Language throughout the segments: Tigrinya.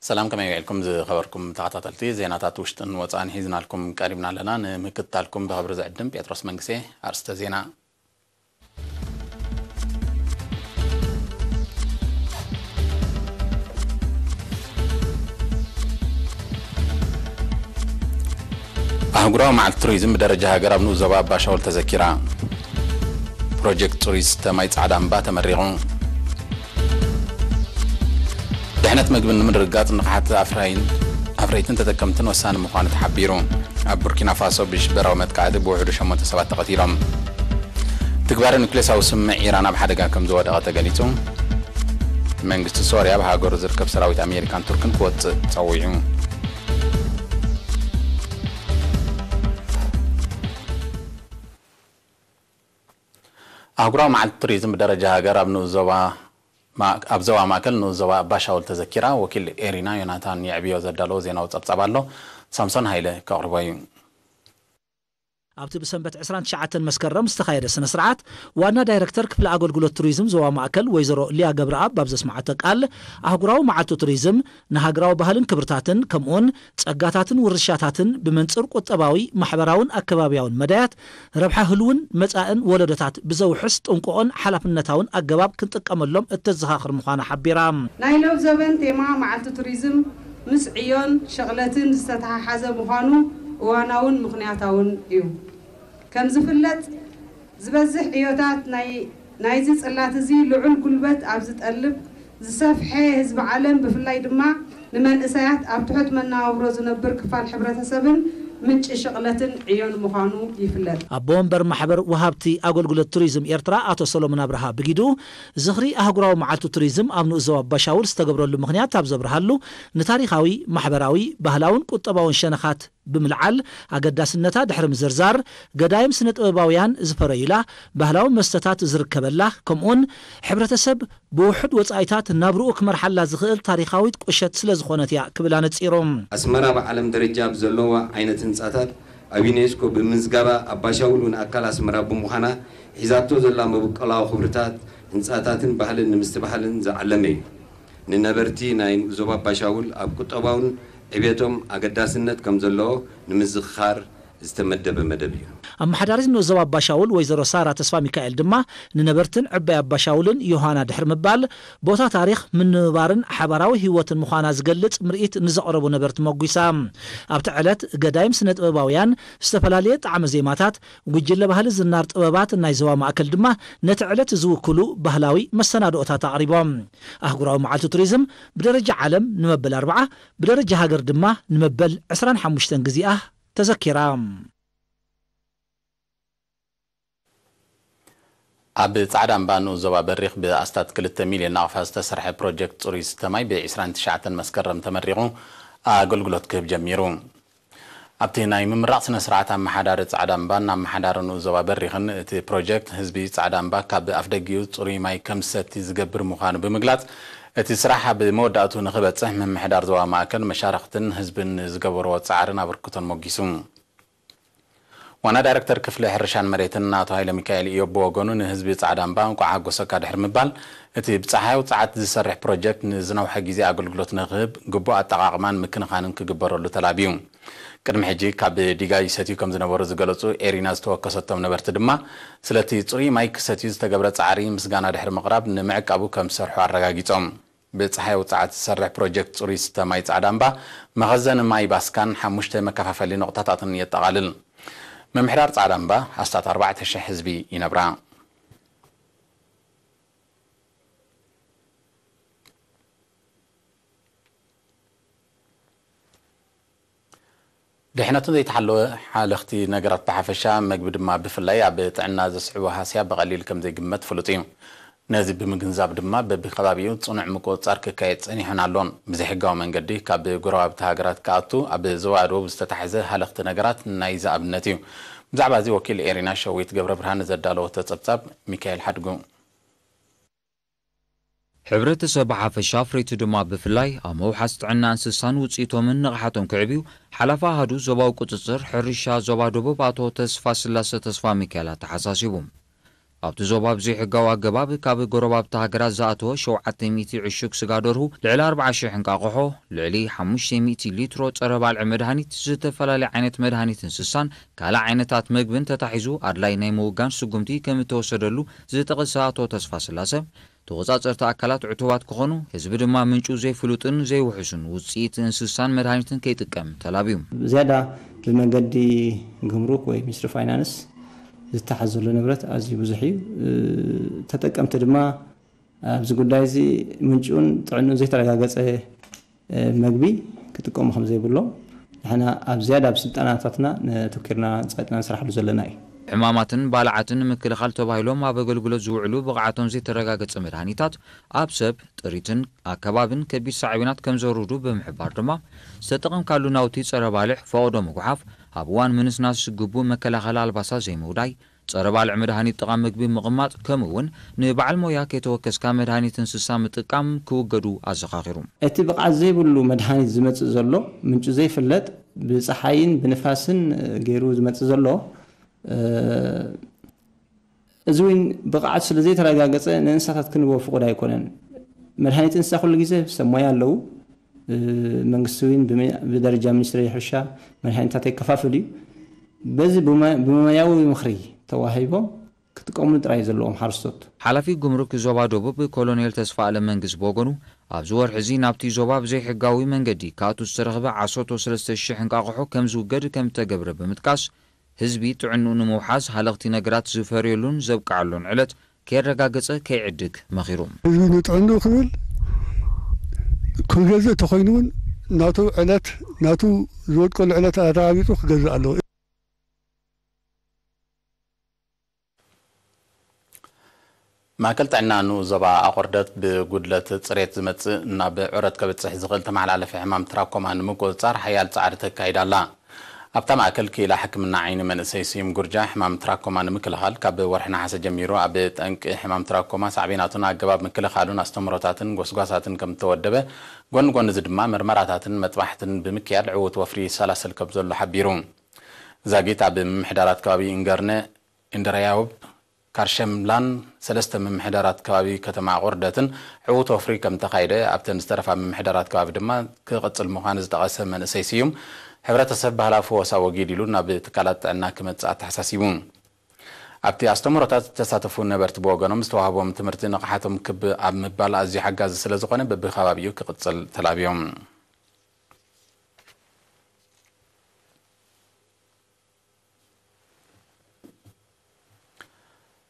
ሰላም፣ ከመይ ውዒልኩም ዝኸበርኩም ተኸታተልቲ? ዜናታት ውሽጥን ወጻእን ሒዝናልኩም ቀሪብና ኣለና። ንምክትታልኩም ብኽብሪ ዝዕድም ጴጥሮስ መንግስቴ። ኣርእስተ ዜና። ኣህጉራዊ መዓልቲ ቱሪዝም ብደረጃ ሃገር ኣብ ንኡስ ዞባ ኣባሻውል ተዘኪራ። ፕሮጀክት ጽሩይ ዝስተ ማይ ጻዕዳ እምባ ተመሪቑ። ድሕነት ምግቢ ንምርግጋጽ ንቕሓት ኣፍራይን ኣፍረይትን ተጠቀምትን ወሳኒ ምዃኑ ተሓቢሩ። ኣብ ቡርኪና ፋሶ ብሽበራዊ መጥቃዕቲ ብውሕዱ ሸሞንተ ሰባት ተቐቲሎም። ትግባረ ኑክሌሳዊ ስምምዕ ኢራን ኣብ ሓደጋ ከም ዝወደቐ ተገሊጹ። መንግስቲ ሶርያ ኣብ ሃገሩ ዝርከብ ሰራዊት ኣሜሪካን ቱርክን ክወጽእ ጸዊዑ። ኣህጉራዊ መዓልቲ ቱሪዝም ብደረጃ ሃገር ኣብ ንኡስ ዞባ ማ-፣ ኣብ ዞባ ማእከል ንኡስ ዞባ ኣባሻውል ተዘኪራ። ወኪል ኤሪና ዮናታን የዕብዮ ዘዳለዎ ዜናዊ ጸብጻብ ኣሎ። ሳምሶን ሃይለ ከቕርቦ እዩ። ኣብቲ ብሰንበት ዕስራን ትሽዓተን መስከረም ዝተኻየደ ስነ ስርዓት፣ ዋና ዳይረክተር ክፍሊ ኣገልግሎት ቱሪዝም ዞባ ማእከል ወይዘሮ ሊያ ገብረኣብ ኣብ ዘስምዓቶ ቃል፣ ኣህጉራዊ መዓልቲ ቱሪዝም ንሃገራዊ ባህልን ክብርታትን ከምኡውን ጸጋታትን ውርሻታትን ብመንጽር ቁጠባዊ፣ ማሕበራውን ኣከባብያውን መዳያት ረብሓ ህልውን መጻእን ወለዶታት ብዘውሕስ ጥንቁቕን ሓላፍነታውን ኣገባብ ክንጥቀመሎም እተዘኻኽር ምዃና ሓቢራ። ናይ ሎብ ዘበን ቴማ መዓልቲ ቱሪዝም ምስ ዕዮን ሸቕለትን ዝተተሓሓዘ ምዃኑ እዋናውን ምኽንያታውን እዩ። ከም ዝፍለጥ፣ ዝበዝሕ ዕዮታት ናይ፣ ናይዚ ጽላት እዚ ልዑል ጉልበት ኣብ ዝጠልብ፣ ዝሰፍሐ ህዝቢ ዓለም፣ ብፍላይ ድማ ንመንእሰያት ኣብ ትሑት መነባብሮ ዝነብር ክፋል ሕብረተሰብን ምንጪ ሽቕለትን ዕዮን ምዃኑ ይፍለጥ። ኣቦ ወንበር ማሕበር ወሃብቲ ኣገልግሎት ቱሪዝም ኤርትራ ኣቶ ሰሎሞን ኣብርሃ ብጊዱ፣ ዝኽሪ ኣህጉራዊ መዓልቲ ቱሪዝም ኣብ ንኡስ ዞባ ኣባሻውል ዝተገብረሉ ምኽንያት ኣብ ዘብርሃሉ፣ ንታሪኻዊ፣ ማሕበራዊ፣ ባህላውን ቁጠባውን ሸነኻት ብምልዓል፣ ኣገዳስነታ ድሕሪ ምዝርዛር፣ ገዳይም ስነ ጥበባውያን ዝፈረዩላ፣ ባህላዊ መስተታት ዝርከበላ፣ ከምኡውን ሕብረተሰብ ብውሑድ ወጻኢታት ናብርኡ ክመርሓላ ዝኽእል ታሪኻዊት ቁሸት ስለ ዝኾነት እያ ክብል ኣነጺሩ። ኣስመራ ብዓለም ደረጃ ብዘለዋ ዓይነት ህንጻታት ኣብ ዩኔስኮ ብምምዝጋባ፣ ኣባሻውል እውን ኣካል ኣስመራ ብምዃና፣ ሒዛቶ ዘላ መበቆላዊ ክብርታት፣ ህንጻታትን ባህልን ንምስትብሃልን ዝዓለመ እዩ። ንነበርቲ ናይ ዞባ ኣባሻውል ኣብ ቁጠባውን ዕቤቶም ኣገዳስነት ከም ዘለዎ ንምዝኽኻር ዝተመደበ መደብ እዩ። ኣመሓዳሪት ንኡስ ዞባ ኣባሻውል ወይዘሮ ሳራ ተስፋ ሚካኤል ድማ፣ ንነበርትን ዕባይ ኣባሻውልን ዮሃና ድሕሪ ምባል፣ ቦታ ታሪኽ፣ ምንብባርን ሓባራዊ ህይወትን ምዃና ዝገልጽ ምርኢት ንዘቕረቡ ነበርቲ መጒሳ። ኣብቲ ዕለት፣ ገዳይም ስነ ጥበባውያን፣ ዝተፈላለየ ጣዕመ ዜማታት፣ ጉጅለ ባህሊ ዝናር ጥበባት ናይ ዞባ ማእከል ድማ ነቲ ዕለት ዝውክሉ ባህላዊ መሰናድኦታት ኣቕሪቦም። ኣህጉራዊ መዓልቲ ቱሪዝም ብደረጃ ዓለም ንመበል ኣርብዓ፣ ብደረጃ ሃገር ድማ ንመበል ዕስራን ሓሙሽተን ግዜኣ ተዘኪራ። ኣብ ጻዕዳ እምባ ንኡስ ዞባ በሪኽ ብኣስታት ክልተ ሚልዮን ናቕፋ ዝተሰርሐ ፕሮጀክት ጽሩይ ዝስተ ማይ ብ ዕስራን ትሽዓተን መስከረም ተመሪቑ ኣገልግሎት ክህብ ጀሚሩ። ኣብቲ ናይ ምምራቕ ስነ ስርዓት፣ ኣመሓዳሪ ጻዕዳ እምባን ኣመሓዳሪ ንኡስ ዞባ በሪኽን፣ እቲ ፕሮጀክት ህዝቢ ጻዕዳ እምባ ካብ ኣፍደጊኡ ጽሩይ ማይ ከም ዝሰቲ ዝገብር ምዃኑ ብምግላጽ፣ እቲ ስራሕ ኣብ መወዳእቱ ንኽበጽሕ ምምሕዳር ዞባ ማእከል መሻርኽትን ህዝብን ዝገበርዎ ጻዕርን ኣበርክቶን ሞጊሱ። ዋና ዳይረክተር ክፍሊ ሕርሻን መሬትን ኣቶ ሃይለ ሚካኤል ኢዮብ ብወገኑ፣ ንህዝቢ ጻዕዳ እምባ እንቋዕ ሓጎሰካ ድሕሪ ምባል፣ እቲ ብጸሓያዊ ጸዓት ዝሰርሕ ፕሮጀክት ንዝነውሐ ግዜ ኣገልግሎት ንክህብ ግቡእ ኣጠቓቕማን ምክንኻንን ክግበረሉ ተላብዩ። ቅድሚ ሕጂ ካብ ዲጋ ይሰትዩ ከም ዝነበሩ ዝገለጹ ኤሪና ዝተወከሰቶም ነበርቲ ድማ፣ ስለቲ ጽሩይ ማይ ክሰትዩ ዝተገብረ ጻዕሪ ምስጋና ድሕሪ ምቕራብ፣ ንምዕቃቡ ከም ዝሰርሑ ኣረጋጊጾም። ብጸሓይ ውጽዓት ዝሰርሕ ፕሮጀክት ጽሩይ ዝስተ ማይ ጻዕዳ እምባ፣ መኸዘኒ ማይ ባስካን ሓሙሽተ መከፋፈሊ ነቑጣታትን የጠቓልል። ምምሕዳር ጻዕዳ እምባ ኣስታት ኣርባዕተ ሽሕ ህዝቢ ይነብራ። ድሕነቱ ዘይተሓለወ ሓለኽቲ ነገራት ብሓፈሻ፣ መግቢ ድማ ብፍላይ፣ ኣብ ጥዕና ዘስዕቦ ሃስያ ብቐሊል ከም ዘይግመት ፍሉጥ እዩ። ነዚ ብምግንዛብ ድማ፣ በብከባቢኡ ጽኑዕ ምቁጽጻር ክካየድ ጸኒሑን ኣሎን። ብዘይሕጋዊ መንገዲ ካብ ጎረባብቲ ሃገራት ክኣቱ፣ ኣብ ዞባ ደቡብ ዝተታሕዘ ሃለኽቲ ነገራት ናይዚ ኣብነት እዩ። ብዛዕባ እዚ፣ ወኪል ኤሪና ሸዊት ገብረ ብርሃን ዘዳለወቶ ጸብጻብ፣ ሚካኤል ሓድጉ። ሕብረተሰብ ብሓፈሻ፣ ኣፍረይቲ ድማ ብፍላይ፣ ኣብ ምውሓስ ጥዕና እንስሳን ውጽኢቶምን ንቕሓቶም ክዕብዩ፣ ሓላፊ ኣሃዱ ዞባዊ ቁጽጽር ሕርሻ ዞባ ደቡብ ኣቶ ተስፋ ስላሰ ተስፋ ሚካኤል ኣተሓሳሲቡ። ኣብቲ ዞባ ብዘይሕጋዊ ኣገባብ ካብ ጎረባብቲ ሃገራት ዝኣተወ ሸውዓተ ሚእቲ ዕሹግ ስጋ ደርሁ፣ ልዕሊ ኣርብዓ ሽሕ እንቃቑሖ፣ ልዕሊ ሓሙሽተ ሚእቲ ሊትሮ ጸረ ባልዒ መድሃኒት፣ ዝተፈላለየ ዓይነት መድሃኒት እንስሳን ካልእ ዓይነታት መግብን ተታሒዙ ኣድላይ ናይ ምውጋን ስጉምቲ ከም እተወሰደሉ ዝጠቐሰ ኣቶ ተስፋስላሰ፣ ተቖጻጸርቲ ኣካላት ዕቱባት ክኾኑ፣ ህዝቢ ድማ ምንጩ ዘይፍሉጥን ዘይውሑስን ውጽኢት እንስሳን መድሃኒትን ከይጥቀም ተላብዩ። ዝያዳ ብመንገዲ ግምሩክ ወይ ሚኒስትሪ ፋይናንስ ዝተሓዝ ዘሎ ንብረት ኣዝዩ ብዙሕ እዩ። እ፣ ተጠቀምቲ ድማ ኣብዚ ጉዳይ እዚ ምንጩን ጥዕንኡን ዘይተረጋገጸ፣ እ፣ መግቢ ክጥቀሙ ከም ዘይብሎም ንሕና ኣብ ዝያዳ ኣብ ስልጠናታትና ነተኪርና ጸጥና ንስራሕሉ ዘለና እዩ። ሕማማትን ባልዓትን ንምክልኻል ተባሂሎም ኣብ ኣገልግሎት ዝውዕሉ ብቕዓቶም ዘይተረጋገጸ መድሃኒታት ኣብ ሰብ፣ ጥሪትን ኣከባብን ከቢድ ሳዕቤናት ከም ዘውርዱ ብምሕባር ድማ፣ ዝተጠቐምካሉ ናውቲ ጸረ ባልዕ ፈቐዶ ምጉሓፍ፣ ኣብ እዋን ምንስናስ ግቡእ መከላኸሊ ኣልባሳት ዘይምውዳይ፣ ጸረ ባልዕ መድሃኒት ጥቓ ምግቢ ምቕማጥ፣ ከምኡ እውን ንበዓል ሞያ ከይተወከስካ መድሃኒት እንስሳ ምጥቃም ክውገዱ ኣዘኻኺሩ። እቲ ብቕዓት ዘይብሉ መድሃኒት ዝመጽእ ዘሎ፣ ምንጩ ዘይፍለጥ፣ ብጸሓይን ብንፋስን ገይሩ ዝመጽእ ዘሎ፣ እ፣ እዚ እውን ብቕዓት ስለ ዘይተረጋገጸ ንእንስሳታት ክንህቦ ፍቑድ ኣይኮነን። መድሃኒት እንስሳ ኩሉ ግዜ ሰብ ሞያ ኣለዉ። እ፣ መንግስቲ እውን ብሚ-፣ ብደረጃ ሚኒስትሪ ሕርሻ መድሃኒታት የከፋፍል እዩ። በዚ ብመ-፣ ብሞያዊ ምኽሪ ተዋሂቦም ክጥቀምሉ ጥራይ ዘለዎም ሓረስቶት። ሓላፊ ጉምሩክ ዞባ ደቡብ ኮሎኔል ተስፋ ኣለም መንግስ ብወገኑ፣ ኣብዚ ወርሒ እዚ ናብቲ ዞባ ብዘይሕጋዊ መንገዲ ክኣቱ ዝተረኽበ ዓሰርተ ሰለስተ ሽሕ እንቃቑሖ ከም ዝውገድ ከም እተገብረ ብምጥቃስ፣ ህዝቢ ጥዕንኡ ንምውሓስ ሃለኽቲ ነገራት ዝፈርየሉን ዘብቅዓሉን ዕለት ከየረጋገጸ ከይዕድግ መኺሩ። ህዝቢ ንጥዕንኡ ክብል ክገዝእ እንተኾይኑ እውን ናቱ ዕለት፣ ናቱ ዝወድቀሉ ዕለት ኣረጋጊጹ ክገዝእ ኣለዎ። ማእከል ጥዕና ንኡስ ዞባ ኣቑርደት ብጉድለት ጽሬት ዝመጽእ ናብ ዑረት ከብጽሕ ዝኽእል ተመሓላለፊ ሕማም ትራኮማ ንምቁጽጻር ሓያል ጻዕሪ ተካይድ ኣላ። ኣብታ ማእከል ክኢላ ሕክምና ዓይኒ መንእሰይ ስዩም ጉርጃ፣ ሕማም ትራኮማ ንምክልኻል ካብ ወርሒ ነሓሰ ጀሚሩ ኣብ ጠንቂ ሕማም ትራኮማ ሳዕቤናቱን ኣገባብ ምክልኻሉን ኣስተምህሮታትን ጎስጓሳትን ከም እተወደበ፣ ጎኒ ጎኒ እዚ ድማ መርመራታትን መጥባሕትን ብምክያድ ዕዉት ወፍሪ ይሰላሰል ከም ዘሎ ሓቢሩ። ዛጊት ኣብ ምምሕዳራት ከባቢ ኢንገርነ፣ ኢንደረያውብ፣ ካርሸምላን ሰለስተ ምምሕዳራት ከባቢ ከተማ ኣቑርደትን ዕዉት ወፍሪ ከም ተኻይደ፣ ኣብተን ዝተረፋ ምምሕዳራት ከባቢ ድማ ክቕጽል ምዃኑ ዝጠቐሰ መንእሰይ ስዩም፣ ሕብረተሰብ ባህላዊ ፈወሳ ወጊድ ኢሉ ናብ ትካላት ጥዕና ክመጽእ ኣተሓሳሲቡ። ኣብቲ ኣስተምህሮታት ዝተሳተፉ ነበርቲ ብወገኖም፣ ዝተዋህቦም ትምህርቲ ንቕሓቶም ክብ ኣብ ምባል ኣዝዩ ሓጋዚ ስለ ዝኾነ በብከባቢኡ ክቕጽል ተላብዮም።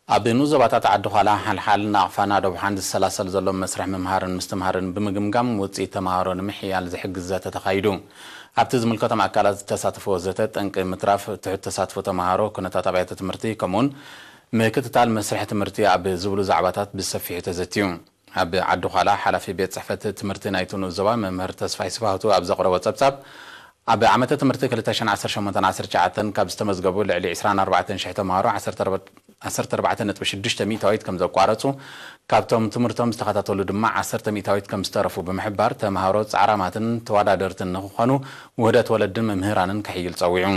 ኣብ ንኡስ ዞባታት ዓዲ ዃላ፣ ሓልሓል፣ ናቕፋን ኣደብሓን ዝሰላሰል ዘሎ መስርሕ ምምሃርን ምስትምሃርን ብምግምጋም ውፅኢት ተምሃሮ ንምሕያል ዝሕግዝ ዘተ ተኻይዱ። ኣብቲ ዝምልከቶም ኣካላት ዝተሳተፍዎ ዘተ፣ ጠንቂ ምትራፍ ትሑት ተሳትፎ ተምሃሮ፣ ኩነታት ኣብያተ ትምህርቲ፣ ከምኡውን ምክትታል መስርሕ ትምህርቲ ኣብ ዝብሉ ዛዕባታት ብሰፊሑ ተዘትዩ። ኣብ ዓዲ ዃላ ሓላፊ ቤት ጽሕፈት ትምህርቲ ናይቲ ንኡስ ዞባ መምህር ተስፋይ ስብሃቱ ኣብ ዘቕረቦ ጸብጻብ፣ ኣብ ዓመተ ትምህርቲ ክልተ ሽሕን ዓሰርተ ሸሞንተን ዓሰርተ ትሽዓተን ካብ ዝተመዝገቡ ልዕሊ ዕስራን ኣርባዕተን ሽሕ ተምሃሮ ዓሰርተ ኣርባዕተ፣ ዓሰርተ ኣርባዕተ ነጥቢ ሽዱሽተ ሚእታዊት ከም ዘቋረጹ፣ ካብቶም ትምህርቶም ዝተኸታተሉ ድማ ዓሰርተ ሚእታዊት ከም ዝተረፉ ብምሕባር፣ ተምሃሮ ጻዕራማትን ተወዳደርትን ንኽኾኑ ውህደት ወለድን መምህራንን ከሕይል ጸዊዑ።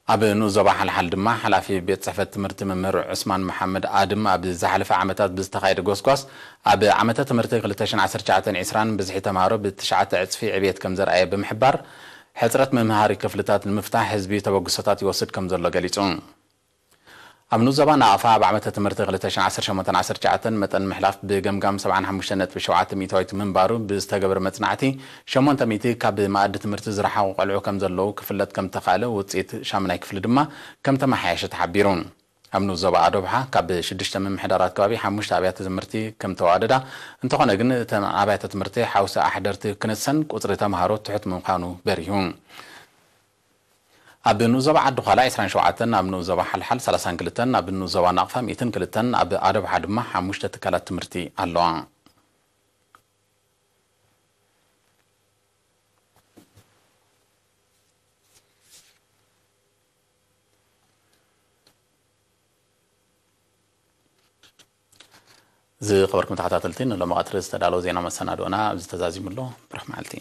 ኣብ ንኡስ ዞባ ሓልሓል ድማ ሓላፊ ቤት ጽሕፈት ትምህርቲ መምህር ዑስማን መሓመድ ኣድም፣ ኣብ ዝሓለፈ ዓመታት ብዝተኻየደ ጎስጓስ፣ ኣብ ዓመተ ትምህርቲ ክልተ ሽሕን ዓሰርተ ትሽዓተን ዕስራን ብዝሒ ተምሃሮ ብትሽዓተ ዕጽፊ ዕብየት ከም ዘርኣየ ብምሕባር፣ ሕጽረት መምሃሪ ክፍልታት ንምፍታሕ ህዝቢ ተበግሶታት ይወስድ ከም ዘሎ ገሊጹ። ኣብ ንኡስ ዞባ ናቕፋ፣ ኣብ ዓመተ ትምህርቲ ክልተ ሽሕን ዓሰርተ ሸሞንተን ዓሰርተ ትሽዓተን መጠን ምሕላፍ ብገምጋም ሰብዓን ሓሙሽተን ነጥቢ ሸውዓተ ሚእታዊት ምንባሩ ብዝተገበረ መጽናዕቲ፣ ሸሞንተ ሚእቲ ካብ መኣዲ ትምህርቲ ዝረሓቑ ቆልዑ ከም ዘለዉ ክፍለጥ ከም ተኻእለ፣ ውጽኢት ሻምናይ ክፍሊ ድማ ከም ተመሓየሸ ተሓቢሩ። ኣብ ንኡስ ዞባ ኣዶብሓ፣ ካብ ሽዱሽተ ምምሕዳራት ከባቢ ሓሙሽተ ኣብያተ ትምህርቲ ከም ተዋደዳ፣ እንተኾነ ግን እተን ኣብያተ ትምህርቲ ሓውሲ ኣሕደርቲ ክንሰን ቁጽሪ ተምሃሮ ትሑት ምዃኑ በሪሁ። ኣብ ንኡስ ዞባ ዓዲ ዃላ ዕስራን ሸውዓተን፣ ኣብ ንኡስ ዞባ ሓልሓል ሰላሳን ክልተን፣ ኣብ ንኡስ ዞባ ናቕፋ ሚእትን ክልተን፣ ኣብ ኣደብሓ ድማ ሓሙሽተ ትካላት ትምህርቲ ኣለዋ። ዝኸበርኩም ተኸታተልቲ፣ ንሎሚ ቀትሪ ዝተዳለወ ዜና መሰናድኦና ኣብዚ ተዛዚሙ ኣሎ። ብሩኽ መዓልቲ።